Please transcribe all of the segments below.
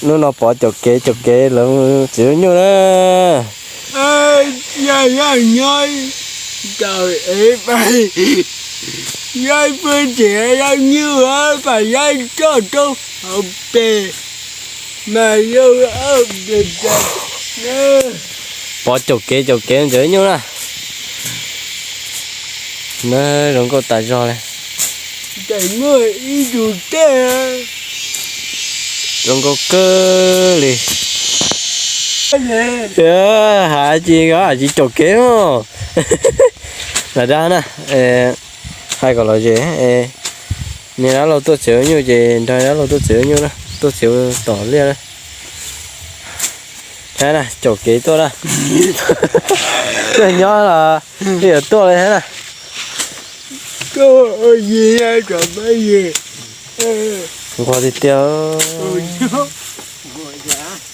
Hnub no pov caum kev caum kev lawv txiav nyuj na. Yog yog nyob tau es pais, yog pw tsev yog nyuj pais yog coj rau hauv pes mas yog. Pov caum kev caum kev ntxeev nyuj na. Na, zoo nkauj tas zog li. Zoo nkauj kawg li. Hais tsis, tsis caum kev mog. Lam dag na, hais kom lom zem. Niag dab laug tuaj txiav nyuj ces nrog dab laug tuaj txiav nyuj na, tuaj txiav tom liaj na. Caum kev tuaj na. Tuaj nyob los twb yuav tuaj li thiab na. Nquag tiag tiag.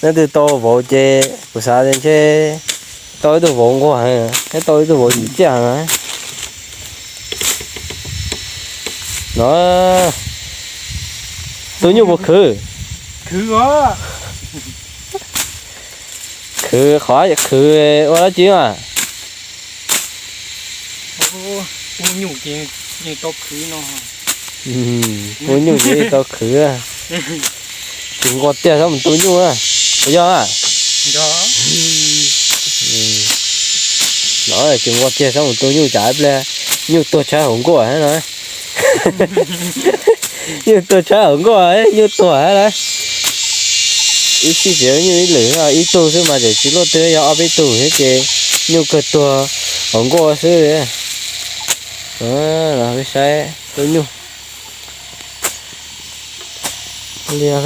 Leej twg tau vauv ces kuv xav tias ntshe tau ib tug vauv nquag heev, thiab tau ib tug vauv yim ciaj heev. No, tus nyuj puas khwv? Khwv, qhov khwv ua dab tsi mas? Ua nyuj ces tau khwv no. Ua nyuj ces tau khwv. Tsis nquag tiag txhob mus tu nyuj na. Puas yog? No tsis nquag tiag txhob mus tu nyuj tsam ib pliag nyuj tuag tshaib hauv nkuaj no. Nyuj tuag tshaib hauv nkuaj, nyuj tuag na. Ib sij tsev nyuj ib lwm ib tug xwb mas tseem tsis luaj twg, yog ob peb tug thiab ces nyuj kawg tuag hauv nkuaj xwb. Peb saib tus nyuj. Liaj.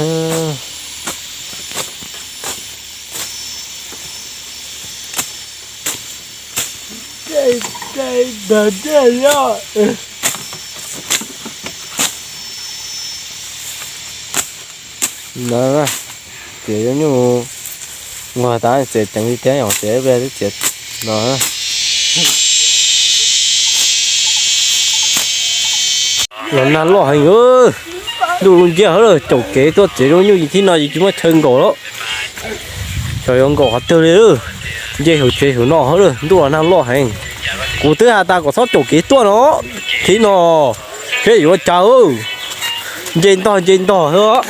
No, txiav nyuj nquag tas txiav ceev li thiab, yog txiav ib pliag twb txiav no. Los nag loj heev, ntuj lub nciab hauv lawm, caum kev tuaj txiav zoo nyuj thib no yus tsis muaj chaw nkaum lawm. Xyov yuav nkaum qhov twg li, nce hauv tsev hauv no hauv lawm, ntuj los nag loj heev. Kuv twb has tas kom txhob caum kev tuaj no, thib no seb yuav ua cas. Nce ntog nce ntog xwb.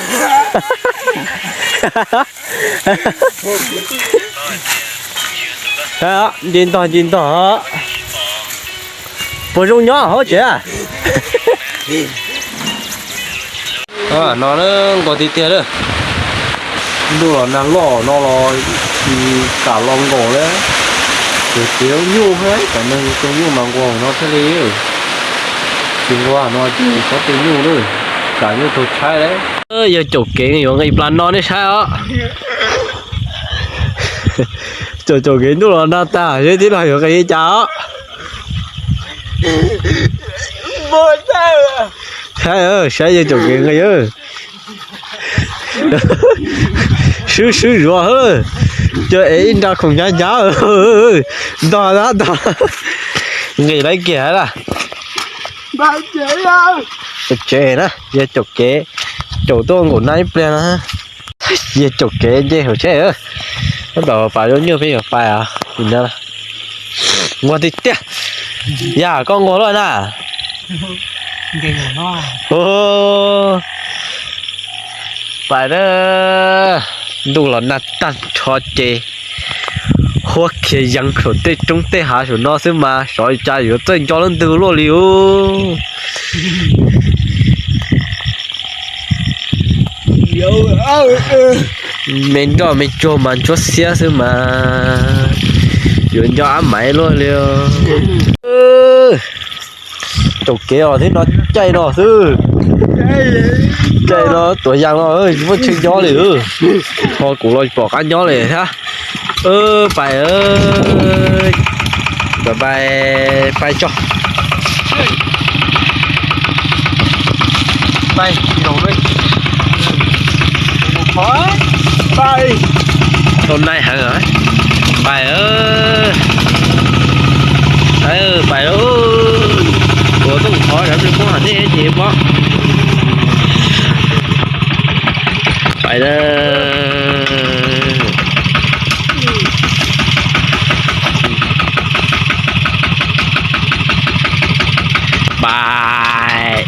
Nce ntog nce ntog. Puas zoo nyob hauv tsev? No nquag tiag tiag lawm. Ntuj los nag loj no los tsis kam los nkaum li. Tseem txiav nyuj thiab, cov neeg tu nyuj mas nquag no thiaj li. Tsis nquag no ces txhob tu nyuj lawm, kam nyuj tuag tshaib lawm. Yog caum kev yuav nqis plas no nej saib os. Caum caum kev ntuj los nag tag seb tib no yuav nqis li cas os. Saib, saib yog caum kev nqis. Swb swb zuav, cov es ib nra khoom hnyav hnyav. Ntog ntog, nqis lawm kiag lawm. Tsev na, yog caum kev, caum tuaj nkaum nag ib pliag no. Yog caum kev nce hauv tsheb. Tab tom pais zoo nyuj peb yuav pais. Nquag tiag tiag. Yog koj nquag luaj na. Pais na. Ntuj los nag tag nrho ces huab khiav yees saum tej roob tej hav saum no xwb mas xyov cas yuav txawj nco leej twg luaj li os. Me nroj me tsuag mas ntsuab xiab xwb mas yuav nco ab maiv luaj li. Caum kev os, thiab no caij no xwb. Caij no tuav yas no tsis muaj chaw nyob li. Ho kuv los pom qab nyob li thiab. Pais, pais, pais tso. Pais, tau nai heev. Pais, pais, tuav tooj qhov sawv tsees poob ham nej ces pom. Pais lawm. Bye.